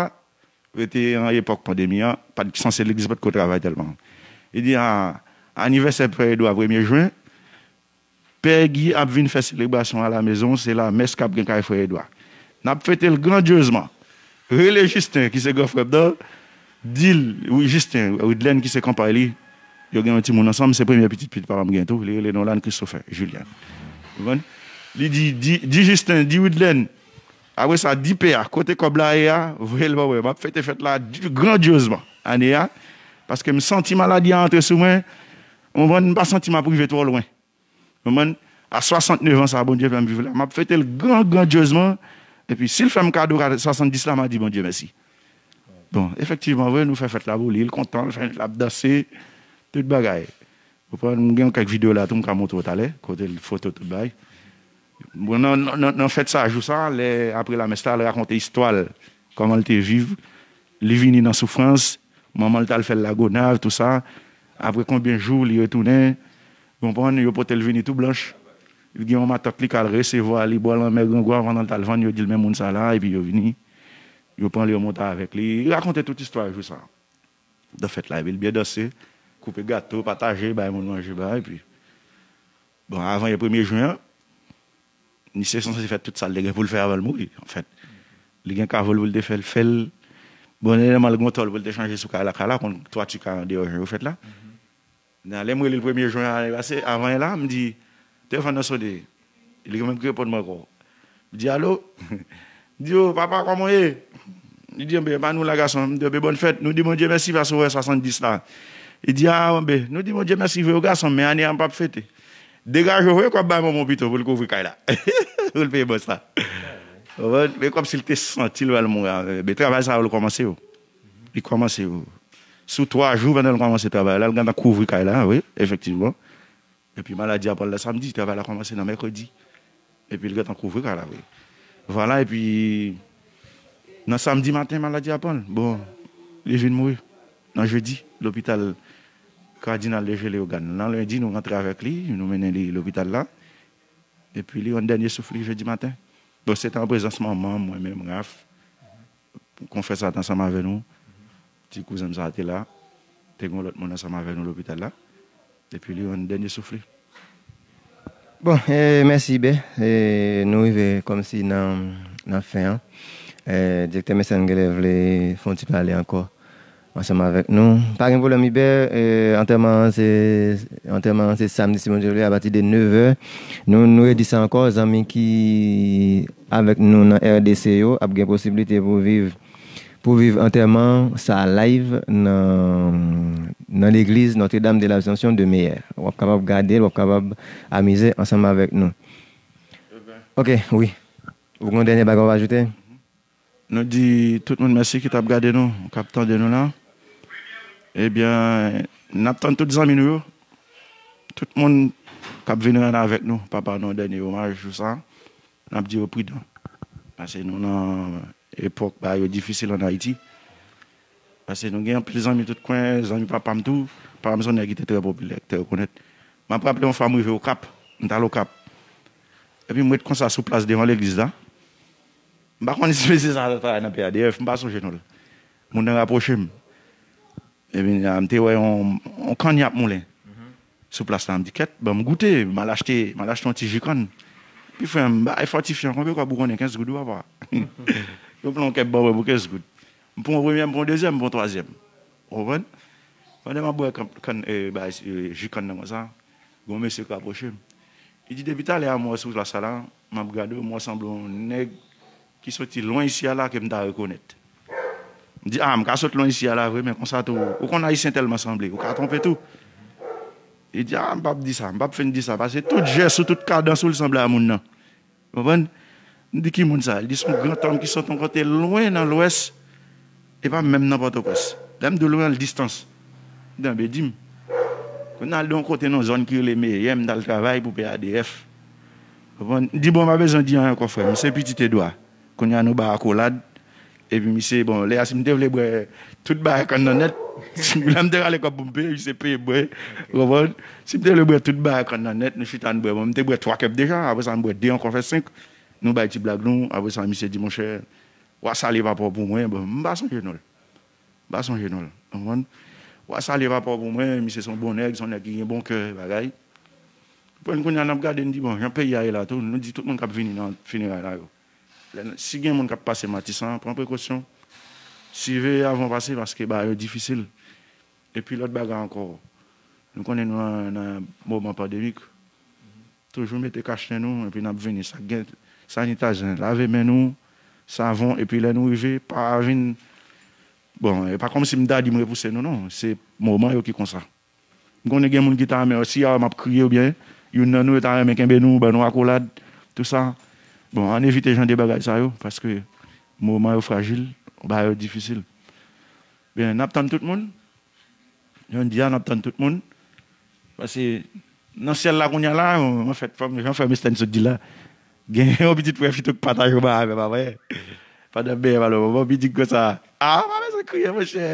rete an epòk pandemi an, pa t sanse legliz pa t ko travay tèlman. Li di, a, anivèsè frè Edwa premye jen, Pè Guy ap vin fè selebrasyon a la mezon, se la mès k ap gen kay frè Edwa. N ap fete l grandyezman. Rele Jisten, ki se gran frè m nan, di l, wi, Jisten, Widlèn ki se konpay li, yo gen yon timoun ansanm, se premye pitit pitit papa m gen tou, li rele non l Anne Christopher, Julien. Ou konprann? Li di, di, di Jisten, di Widlèn, apre sa, di pè a, kote kòb la ye a, voye l ban mwen. M ap fete fèt la di- grandyezman ane a, paske m santi maladi a antre sou mwen, ou konprann, m pa santi m ap rive twò lwen. Ou konprann? A swasantnèf an sa, Bondye fè m viv la, m ap fete l gran, grandyezman. Epi, si l fè m kado swasanndiz la, m a di Bondye mèsi. Bon, efektivman, vre, nou fè fèt la pou li, l kontan, l fè, l ap danse, tout bagay. Ou konprann? M gen kèk videyo la tou, m ka montre w talè, kote l foto tout bagay. Bon, nan, nan, nan, nan fèt sa, jou sa, lè, apre lamès la, l rakonte istwa l, kòman l te viv. Li vini nan soufrans, manman l t al fè l Lagonav, tou sa. Apre konbyen jou, li retounen, ou konprann, yo pote l vini tou blanch. Li gen yon matant li k al resevwa li bò lanmè Grangwa pandan l t al vann, yo di l men moun sa la, epi yo vini, yo pran l, yo monte avèk li. Li rakonte tout istwa jou sa. Nan fèt la, epi l byen danse, koupe gato, pataje, bay moun manje, bay, epi, bon, avan yè premye jen an, misye sanse fè tout sa l te gen pou l fè avan l mouri, anfèt. Li gen kavo l pou l te fè l, fè l. Bon, nènèman, l gen yon tòl pou l te chanje sou kay la, kay la, konn twati kay andeyò jan yo fèt la. Nan, lè m rele l premye jen ane pase, avan yè la, m di, telefòn nan sone. Li menm ki reponn mwen ankò. M di, alo? M di, o, papa, kòman w ye? Li di, enben, pa nou la, gason. M di, enben, bòn fèt. Nou di Bondye mèsi paske w wè swasanndis la. Li di, a, enben, nou di Bondye mèsi vre, wi, gason, men ane a m p ap fete. Degaje w, voye kòb bay manman w pito pou l kouvri kay la. Pou l peye bòs la. Ou konprann? Men kòmsi l te santi l pral mouri. Enben, travay sa yo, l kòmanse yo. Li kòmanse yo. Sou twa jou, pandan l kòmanse travay la, l gentan kouvri kay la, wi, efektivman. Epi maladi a pran l nan samdi, travay la kòmanse nan mèkredi. Epi l gentan kouvri kay la vre. Vwala, epi nan samdi maten, maladi a pran l. Bon, li vin mouri. Nan jedi, lopital Cardinal de Gelé Ogane. Nan lendi, nou rantre avèk li, nou mennen li lopital la. Epi li rann dènye souf li jedi maten. Bon, se te an prezans manman m, mwen menm, Raf, konfrè sa te ansanm avè nou, ti kouzen m sa te la, te gen yon lòt moun ansanm avè nou lopital la, epi li rann dènye souf li. Bon, e, mèsi Ibè. E, nou rive kòmsi nan, nan fen an. E, direktè Mecène genlè vle fè yon ti pale ankò ansanm avèk nou. Pa gen pwoblèm, Ibè. E, antèman an se, antèman an se samdi, si Bondye vle, apati de nevè. Nou, nou redi sa ankò, zanmi ki avèk nou nan R D C yo ap gen posiblite pou viv, pou viv antèman sa live nan, nan legliz Notre-Dame de l'Assomption de Meyè. W ap kapab gade l, w ap kapab amize ansanm avèk nou. Ok, wi. Ou gen yon dènye bagay w ajoute? Nou di tout moun mèsi ki t ap gade nou, k ap tande nou la. Ebyen, n ap tann tout zanmi nou yo. Tout moun k ap vin rann avèk nou, papa nou, dènye omaj, jou sa. N ap di yo pridan. Paske nou nan epòk bagay yo difisil ann Ayiti. Paske nou gen anpil zanmi tout kwen, zanmi papa m tou. Papa m se yon nèg ki te trè popilè, ki te rekonèt. M ap raple yon fwa m rive Okap, m t al Okap. Epi m ret konsa sou plas devan legliz la. M pa konn si mesye sa a t ap travay nan P A D F, m pa sonje non l. Moun nan rapwoche m. Epi m te wè yon, yon kann y ap moulen sou plas la. M di, kèt, ban m goute, m al achte, m al achte yon ti ji kann. Epi frè m, bay fòtifyan, konbyen kòb ou konnen? Kenz goud wi papa. Yo pran yon kèk ban mwen pou kenz goud. M pran yon premyè, m pran yon dezyèm, m pran yon twazyèm. Ou konprann? Pandan m ap bwè kann, kann, e, bay, e, ji kann nan konsa, gen yon mesye k rapwoche m. Li di, depi talè a m wè w sou plas sa la, m ap gade w, m wè w sanble yon nèg ki soti lwen isi a la ke m ta rekonèt. M di, a, m ka sot lwen isi a la vre, men konsa tou, ou konn Ayisyen tèlman sanble, ou ka twonpe tou. Li di, a, m p ap di sa, m p ap fin di sa, paske tout jès ou, tout kadans ou, l sanble a moun nan. Ou konprann? M di, ki moun sa? Li di, se yon gran nonm ki sot yon kote lwen nan Lwès, e pa menm nan Pòtoprens. Lè m di w lwen an, l distans. M di, anben, di m. Kounye a, l de yon kote nan yon zòn ki rele Meyè, m t al travay pou P A D F. Ou konprann? M di, bon, m pa bezwen di anyen ankò, frè m. Se pitit Edwa. Kounye a, nou bay akolad. Epi misye, bon, lè a, si m te vle bwè tout bagay kann nan nèt, lè m te rale kòb pou m peye, misye peye m bwè. Ou konprann? Si m te vle bwè tout bagay kann nan nèt, nou chita n bwè. Bon, m te bwè twa kèp deja, apre sa, m bwè de ankò, fè senk. Nou bay ti blag nou, apre sa, misye di, monchè, w a salye papa w pou mwen. Bon, m pa sonje non l. M pa sonje non l. Ou konprann? W a salye papa w pou mwen, misye se yon bon nèg, se yon nèg ki gen bon kè, bagay. Bon, kounye a, n ap gade, n di, bon, jan peyi a ye la tou, nou di tout moun k ap vini nan fineray la yo. Lè n, si gen moun k ap pase Matisan, pran prekosyon. Siveye avan w pase, paske bagay yo difisil. Epi lòt bagay ankò, nou konnen nou nan, nan moman pandemik. Toujou mete kach nen nou, epi n ap vini. Sa gen sanitizan, lave men nou, savon, epi lè nou rive, pa vin, bon, e pa kòmsi m ta di m repouse nou, non. Se moman yo ki konsa. M konnen gen moun ki ta renmen, si y a wè m ap kriye oubyen youn nan nou yo ta renmen kenbe nou, ban nou akolad, tou sa. Bon, ann evite jan de bagay sa yo, paske moman yo frajil, bagay yo difisil. Byen, n ap tann tout moun. Jan di a, n ap tann tout moun. Paske nan syèl la kounye a la, anfèt, fò m, jan frè m Stanley sot di la, gen yon pitit frè Fito k pataje yon bagay avè m apre. Pandan m benyen pale, bon, pitit konsa, a, pa bezwen kriye, monchè.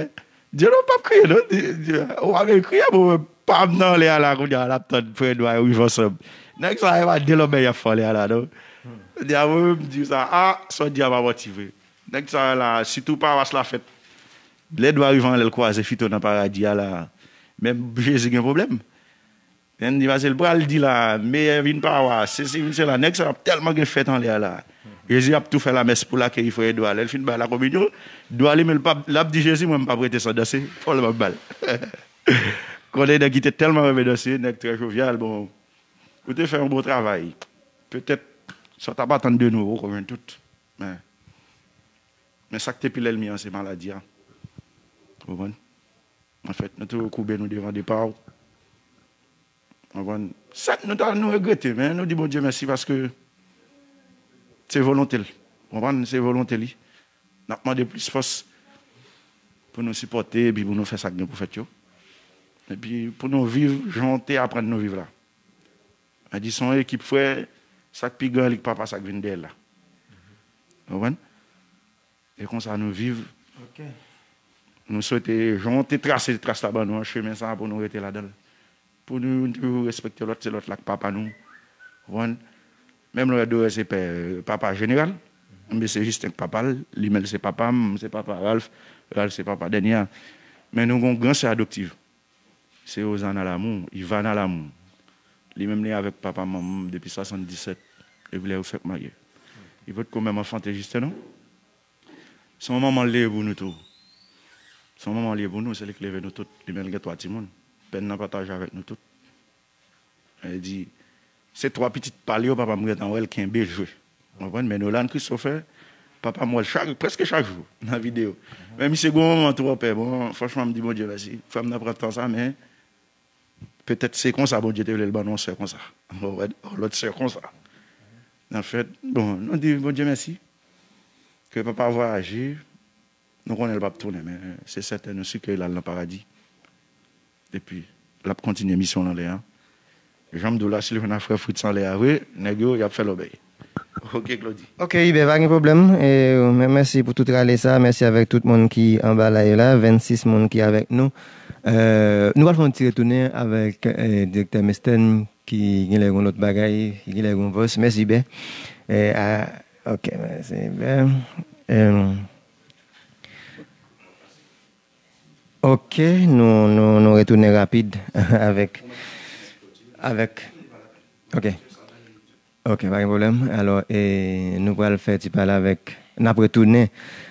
Dye non, p ap kriye, non. Dye, dye, ou pa gen kriye, bon, pa m nan anlè a la, kounye a, l ap tann frè Edwa yo rive ansanm. Nèg sa yo, e pa de lòbèy y ap fè anlè a la, non. Dye a, mwen menm, m di sa, a, sa w di a pa manti vre. Nèg sa yo la, sitou pawas la fèt. Lè Edwa rive anlè l kwaze Fito nan paradi a la, menm Jezi gen pwoblèm. Jan m di, paske l pral di la, meyè vin pawa, sesi vin sela, nèg sa yo ap tèlman gen fèt anlè a la. Jezi ap tou fè lamès pou l akeyi frè Edwa. Lè l fin bay lakominyon, Edwa li menm l p ap, l ap di Jezi, mwen m p ap rete san danse, fò l ban m ba l. Konnen nèg ki te tèlman renmen danse, nèg trè jovyal, bon, ou te fè yon bon travay. Petèt, sa w t ap atann de nou, ou konprann tout. Men, men sa k te pi lènmi an, se maladi a. Ou konprann? Anfèt, nou tou koube nou devan depa w. Konprann? Sèt, nou ta, nou regrete, men nou di Bondye mèsi paske se volonte l. Konprann? Se volonte li. N ap mande plis fòs pou nou sipòte epi pou nou fè sa k gen pou fèt yo. Epi pou nou viv jan w te aprann nou viv la. Mwen di, se yon ekip frè, sa k pi gran li k papa sa k vin dèyè l la. Konprann? E konsa nou viv. Ok. Nou swete, jan w te trase tras la ban nou an, chemen sa a pou nou rete ladan l. Pou nou youn toujou respekte lòt, se lòt la k papa nou. Konprann? Menm lè w wè Dorè se pè, papa jeneral, mwen se Jisten k papa l, li menm se papa m, se papa Ralph, Ralph se papa dènye a. Men nou gen yon gran sè adoptiv. Se Ozana Lamour, Ivana Lamour. Li menm li avèk papa manman m depi swasanndisèt, depi lè yo fèk marye. Li potko menm anfante Jisten non. Se yon manman l leve pou nou tou. Se yon manman l leve pou nou, se li k leve nou tout. Li menm li gen twa timoun. Pèn nan pataje avèk nou tout. Li di, se twa pitit pa l yo, papa m gentan wè l kenbe l jwe. Ou konprann? Men Nolan Christopher, papa m wè l chak, prèske chak jou nan videyo. Men misye gen yon manman twò pè. Bon, franchman, m di Bondye mèsi. Frè m nan pran tan sa, men petèt se konsa Bondye te vle l ban nou yon sè konsa. Ou konprann? Yon lòt sè konsa. Anfèt, bon, nou di Bondye mèsi. Ke papa vwayaje, nou konnen l p ap tounen, men se sèten, nou si ke l al nan paradi. Epi, l ap kontinye misyon l anlè a. Jan m di w la, si l jwenn ak frè Fritz anlè a vre, nèg yo, y ap fè lòbèy. Ok, Claudy. Ok, Hubert, pa gen pwoblèm. E, men mèsi pou tout rale sa. Mèsi avèk tout moun ki anba live la. Vennsis moun ki avèk nou. E, nou pral fè yon ti retounen avèk, e, direktè Mesten ki genlè gen lòt bagay, ki genlè gen voice. Mèsi, Hubert. E, a, ok, mèsi, Hubert. E, Ok, nou, nou, nou retounen rapid avèk, avèk, ok. Ok, pa gen pwoblèm. Alò, e, nou pral fè ti pale avèk, n ap retounen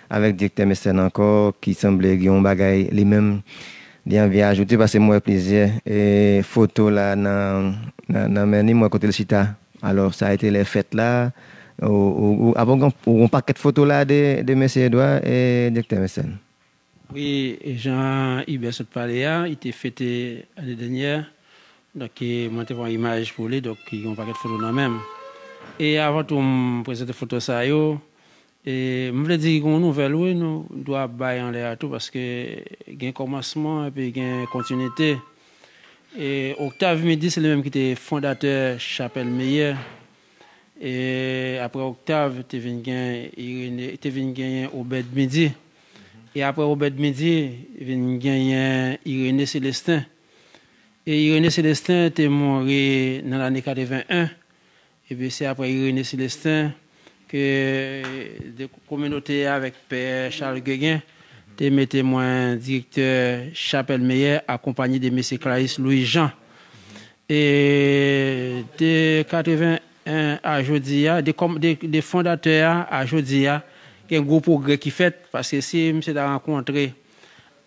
avèk direktè Mesten ankò, ki sanble gen yon bagay li menm, li anvi ajoute, paske m wè plizyè, e, foto la nan, nan, nan men li, m wè kote l chita. Alò, sa a été lè fèt la, ou, ou, ou, apre w gen, ou gen yon pakèt foto la de, de mesye Edwa, e, direktè Mesten. Wi, e jan Hubert sot pale a, li te fete ane dènyè. Donk, e, mwen te pran imaj pou li, donk, li gen yon pakèt foto nan men m. E avan tou, m prezante foto sa yo. E m vle di, gen yon nouvèl, wi, nou dwe ap bay anlè a tou, paske gen kòmansman epi gen kontinite. E Octave Midi, se li menm ki te fondatè Chapèl Meyè. E apre Octave, te vin gen Irénée, te vin genyen Obed Midi. E apre Obed Midi, vin genyen Irénée Célestin. E Irénée Célestin te mouri nan lane katreven en. Epi se apre Irénée Célestin ke de kominote a avèk Pè Charles Guéguen te mete mwen direktè Chapèl Meyè, akonpanye de mesye Clarisse Louis Jean. E de katreven en a jodi a, de kòm, de, de fondatè a a jodi a, gen gwo pwogrè ki fèt, paske si misye ta rankontre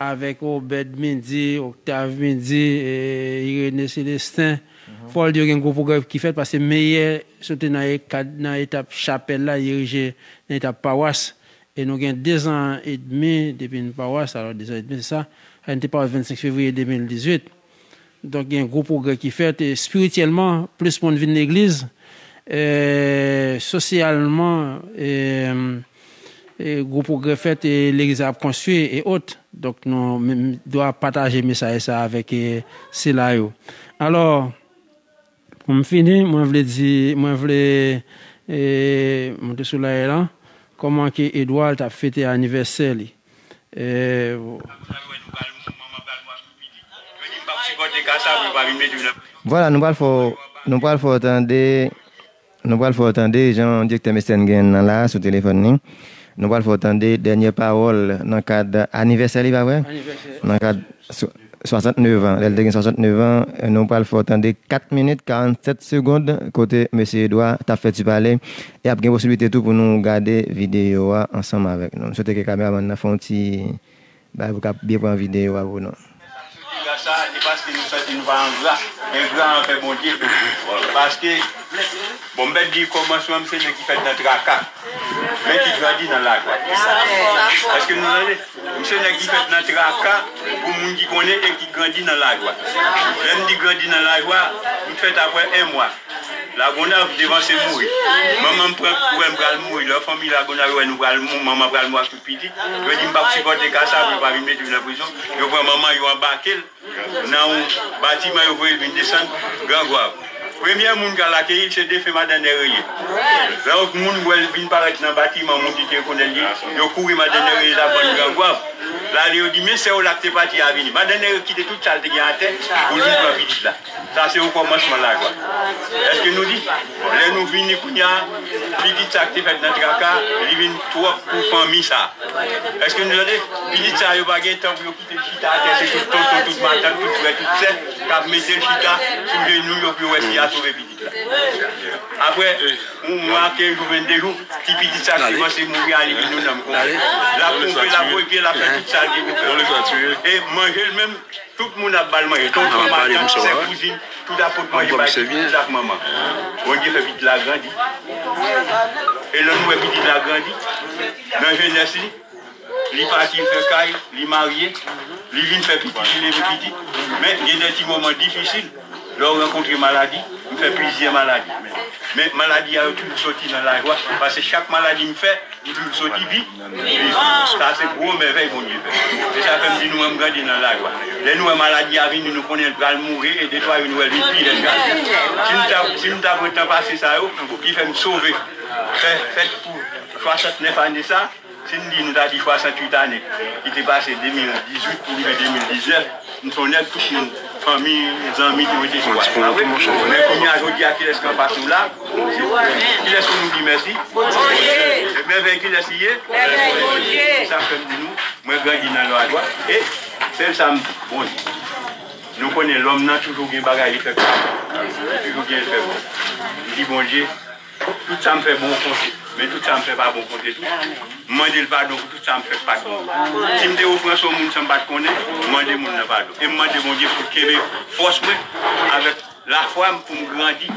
avèk Obed Midi, Octave Midi, e, Irénée Célestin, fò l di yo gen gwo pwogrè ki fèt, paske Meyè soti nan e-, kad, nan etap chapèl la, dirije nan etap pawas. E nou gen dezan edmi depi n pawas, alò dezan edmi se sa, n te pawas vennsenk fevriye de mil dizuit. Donk, gen gwo pwogrè ki fèt, e espirityèlman, plis moun vin legliz, e sosyalman, e, e gwo pwogrè fèt, e legliz la ap konstwi, e ot. Donk, nou, m, m, dwe pataje mesaj sa avèk, e, sila yo. Alò, pou m fini, mwen vle di, mwen vle e, monte sou live la, kòman ke Edouard t ap fete anivèsè li. E, Vwala, nou pral fè w, nou pral fè w tande, nou pral fè w tande jan direktè Mestèn gen nan la sou telefòn li. Nou pral fè w tande dènye pawòl nan kad anivèsè li, pa vre? Nan kad swa- swasantnèf an. Lè l te gen swasantnèf an, nou pral fè w tande kat minit karannsèt segonn kote mesye Edouard t ap fè ti pale. E ap gen posiblite tou pou nou gade videyo a ansanm avèk nou. M swete ke kameramann nan fè yon ti bagay pou k ap byen pran videyo a pou nou. Engra sa, se paske nou santi nou pa engra. Engra anvè Bondye. Paske, bon, m pèt di kòmansman, m se nèg ki fèt nan traka, men ki grandi nan lajwa. Èske nou tande? M se nèg ki fèt nan traka pou moun ki konnen e ki grandi nan lajwa. Lè m di grandi nan lajwa, m fèt apre en mwa. Lagonav devanse mouri. Manman m pran pou wè m pral mouri. Lè fanmi Lagonav wè nou pral mouri, manman pral mouri ak tout pitit, yo di m p ap sipòte ka sa pou yo pa vin mete m nan prizon. Yo pran manman, yo anbake l nan yon batiman, yo voye l vin desann Gran Gwav. Premye moun k al akeyi l se defen madan Nèreye. Lè yon moun wè l vin parèt nan batiman, moun ki te rekonèt li, yo kouri, madan Nèreye t ap vann Gran Gwav. L ale, yo di men sè w la k te pati a vini. Madan Nèreye kite tout sa l te gen atè pou l vin pran pitit la. Sa se yon kòmansman lajwa. Èske nou di? Lè nou vini kounye a, pitit sa k te fèt nan traka, li vin twòp pou fanmi sa. Èske nou tande? Pitit sa yo pa gen tan pou yo kite l chita atè, se tout tonton, tout matant, tout frè, tout sè k ap mete l chita sou jenou yo pou yo wè si y a sove pitit la. Apre yon mwa, kenz jou, vennde jou, ti pitit sa kòmanse mouri, ale vin yon nonm konplè. L ap ponpe, l ap voye pye, l ap fè tout sa l gen pou fè. E manje l menm, tout moun ap ba l manje. Tonton, matant, sè, kouzin, tout ap pot manje bay pitit ak manman. Bondye fè pitit la grandi. E lè nou wè pitit la grandi, nan jenès li, li pati, l fè kay, li marye, li vin fè pitit, li leve pitit. Men gen de ti moman difisil. Lè w rankontre maladi, m fè plizyè maladi. Men maladi a yo toujou soti nan lajwa. Paske chak maladi m fè, m toujou soti vi-, vivan. Sa se gwo mèvèy Bondye fè. Se sa fè m di nou, mwen, m grandi nan lajwa. Lè nou wè maladi a vini, nou konnen l pral mouri, e de twa yo nou wè l vin pi lèd gade. Si m ta, si m ta pran tan pase sa yo, ki fè m sove, fè, fèt pou swasantnèf ane sa, si n di nou ta di swasanntuit ane, ki te pase de mil dizuit pou rive de mil diznèf, m se yon nèg tout moun, fanmi, zanmi, te rete sou plas. Men kounye a, jodi a, kilès k anfas nou la? Kilès pou nou di mèsi? Mèvèy kilès li ye? Sa fè m di nou, mwen grandi nan lajwa. E sèl sa m, Bondye. Nou konnen lòm nan toujou gen bagay li fè pa bon. Li toujou gen l fè bon. M di Bondye, tout sa m fè bon konte, men tout sa m fè pa bon konte tou. M mande l padon pou tout sa m fè k pa t bon. Si m te ofanse yon moun san m pa t konnen, m mande moun nan padon. E m mande Bondye pou l kenbe fòs mwen avèk lafwa m pou m grandi,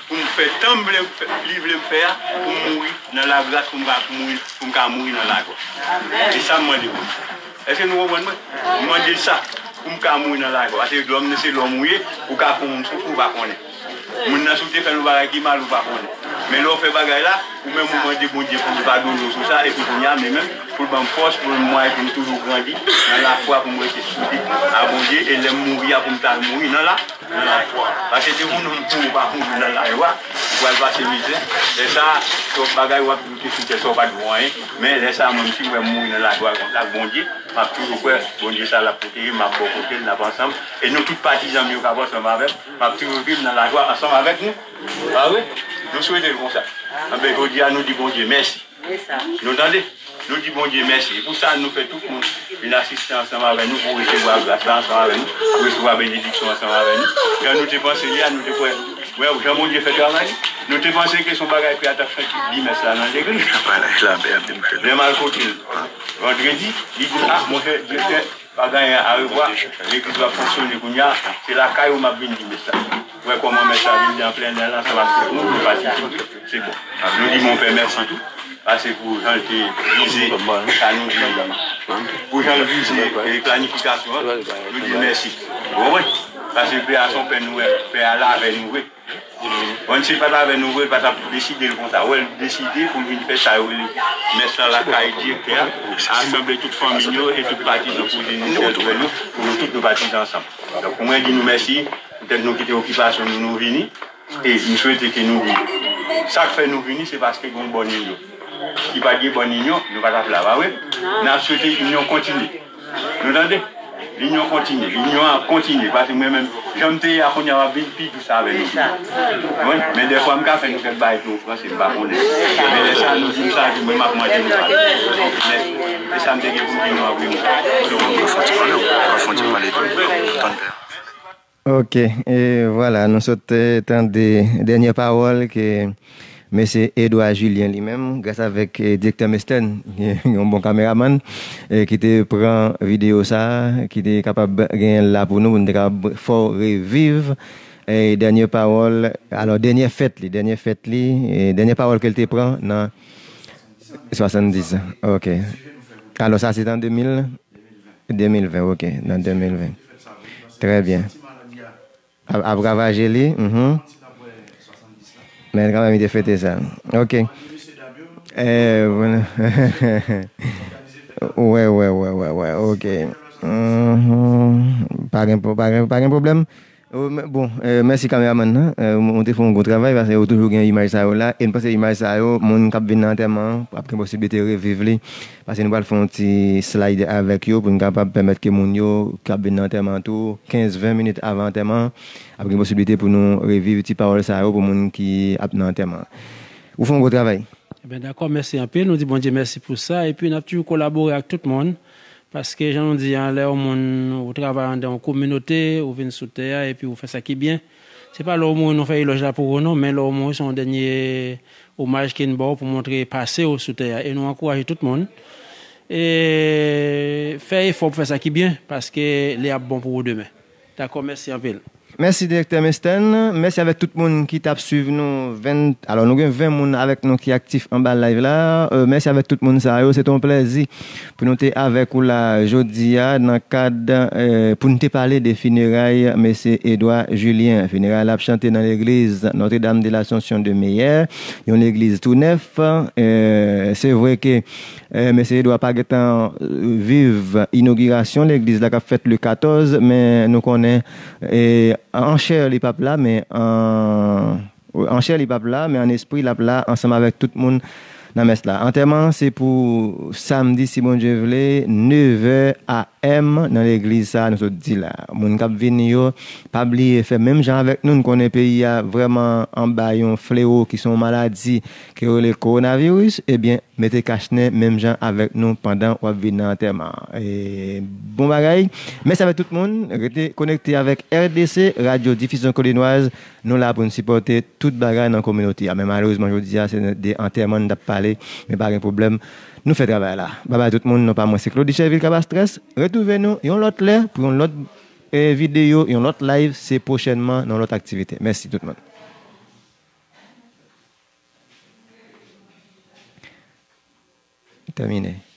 pou m fè tan m vle, li vle m fè a, pou m mouri nan lagras, pou m ka mouri, pou m ka mouri nan lajwa. Se sa m mande Bondye. Èske nou konprann mwen? M mande l sa pou m ka mouri nan lajwa. Paske lòm nan se lòm ou ye, ou ka fè yon moun soufri ou pa konnen. Moun nan si w te fè l yon bagay ki mal ou pa konnen. Men lè w fè bagay la, ou menm ou mande Bondye pou l padone w sou sa, epi kounye a, men menm, pou l ban m fòs, pou l mwayen pou m toujou grandi nan lafwa, pou m rete soude a Bondye, e lè m mouri a, pou m ta mouri nan la, nan lafwa. Paske depi w mouri, ou pa mouri nan lajwa, ou pral pase mizè. Lè sa a, twòp bagay w ap goute sou tè sa, w pa t vo anyen. Men lè sa a, mwen, si m wè m mouri nan lajwa konsa ak Bondye, m ap toujou kwè Bondye sa l ap pwoteje m, m ap bò kote l, n ap ansanm. E nou tout patizan m yo k ap ansanm avè m, m ap toujou viv nan lajwa ansanm avèk nou. Pa vre? Nou swete l konsa. Anben, jodi a, nou di Bondye mèsi. Nou tande? Nou di Bondye mèsi. E pou sa, nou fè tout moun vin asiste ansanm avè nou pou resevwa gras la ansanm avè nou, pou resevwa benediksyon ansanm avè nou. Jan nou te panse li a, nou te kwè, wè, jan Bondye fè travay li, nou te panse ke se yon bagay ki ap fèt dimèch la nan legliz. Lè m al kote l vandredi, li di m, a, monchè, direktè, pa gen anyen, arevwa. Legliz la ap fonksyone kounye a. Se lakay ou m ap vin di mès la. Ou wè kòman mès la vin di an plen lè la, sa va fè moun, nou pati tou. Se bon. Nou di Monpè mèsi tou. Paske pou jan l te vize, sa nou di, pou jan l vize, e, planifikasyon an, nou di mèsi. Ou konprann? Paske pè a se yon pè nou wè, pè a la avè nou vre. Bon, si l pa t avè nou vre, l pa t ap deside l konsa. Wè, l deside pou l vin fè sa yo rele mès la lakay direktè a, asanble tout fanmi l yo e tout patizan pou vin nou retwouve nou, pou nou tout nou patizan ansanm. Donk, mwen di nou mèsi, Petèt nou kite okipasyon nou, nou vini. E m swete ke nou vini. Sa k fè nou vini, se paske gen yon bòn inyon. Si pa t gen bòn inyon, nou pa t ap la, pa vre? N ap swete inyon kontinye. Nou tande? Linyon kontinye. Linyon an ap kontinye. Paske mwen menm, jan m te ye a kounye a, w ap vin pi dous avè nou. Wi, men dèfwa m ka fè nou kèk bagay ki ofranse, m pa konnen. Men lè sa a, nou di m sa, di mwen m ap manje nou pale. E sa m te gen pou m di nou apre nou. Ou ka fè yon ti pale, ou ka fè yon ti pale tou. Tann pè. Ok, e vwala, nou sot, eh, tande dènyè pawòl ke mesye Edouard Julien li menm, gras avèk, eh, direktè Mesten, yon bon kameramann, eh, ki te pran videyo sa a, ki te kapab genyen l la pou nou, pou nou te kapab fè w reviv, eh, dènyè pawòl, alò, dènyè fèt li, dènyè fèt li, eh, dènyè pawòl ke l te pran nan swasanndis an. Ok. Alò, sa se an de mil, de mil ven, ok, nan de mil ven. Trè byen. Ap, ap ravaje li, mhm. Men kanmenm, li te fete sa. Ok. Eh, bon. Wè, wè, wè, wè, wè, ok. Mhm. Pa gen, pa gen, pa gen pwoblèm. Oh, men, bon, eh, mèsi kameramann nan. Eh, ou, ou te fè yon gwo travay, paske ou toujou gen imaj sa yo la. E m panse imaj sa yo, moun k ap vin nan antèman an, ap gen posiblite reviv li. Paske nou pral fè yon ti slide avèk yo pou n kapab pèmèt ke moun yo k ap vin nan antèman an tou, kenz, ven minit avan antèman an, ap gen posiblite pou nou reviv ti pawòl sa yo pou moun ki ap nan antèman an. Ou fè yon gwo travay. Eben, dakò, mèsi anpil. Nou di Bondye mèsi pou sa. Epi, n ap toujou kolabore ak tout moun. Paske, jan nou di a, lè yon moun, ou travay anndan yon kominote, ou vin sou tè a, epi ou fè sa ki byen. Se pa lè ou mouri nou fè elòj la pou ou, non, men lè ou mouri, se yon dènye omaj ke n ba w pou montre pase w sou tè a. E nou ankouraje tout moun. E fè efò pou fè sa ki byen, paske li ap bon pou ou demen. Dakò, mèsi anpil. Mèsi, direktè Mesten. Mèsi avèk tout moun ki t ap swiv nou. Ven, alò, nou gen ven moun avèk nou ki aktif anba live la. Euh, mèsi avèk tout moun sa yo. Se te yon plèzi pou nou te avèk ou la jodi a nan kad, euh, pou nou te pale de fineray mesye Edouard Julien. Fineray la ap chante nan legliz Notre-Dame de l'Assomption de Meyer, yon legliz tou nèf. Euh, se vre ke, euh, mesye Edouard pa gentan, euh, viv inogirasyon legliz la k ap fèt le katòz, men nou konnen, euh, an chè li p ap la, men an, an chè li p ap la, men an espri l ap la ansanm avèk tout moun nan mès la. Antèman an se pou samdi, si Bondye vle, nevè a m nan legliz sa a nou sot di la. Moun k ap vini yo, pa bliye fè menm jan avèk nou. Nou konnen peyi a vrèman anba yon flewo ki se yon maladi ke yo rele kowonaviris. Ebyen, mete kach nen menm jan avèk nou pandan w ap vin nan antèman an. E, bon bagay. Mèsi avèk tout moun. Rete konekte avèk R D C, Radyo Difizyon Kodinwaz. Nou la pou n sipòte tout bagay nan kominote a. Men malerezman, jodi a, se de antèman n t ap pale. Men pa gen pwoblèm. Nou fè travay la. Babay tout moun. Non pa mwen, se Claudy Chèvil Kabastres. Retwouve nou yon lòt lè pou yon lòt, eh, videyo, yon lòt live. Se pwochènman nan yon lòt aktivite. Mèsi tout moun. Tèmine.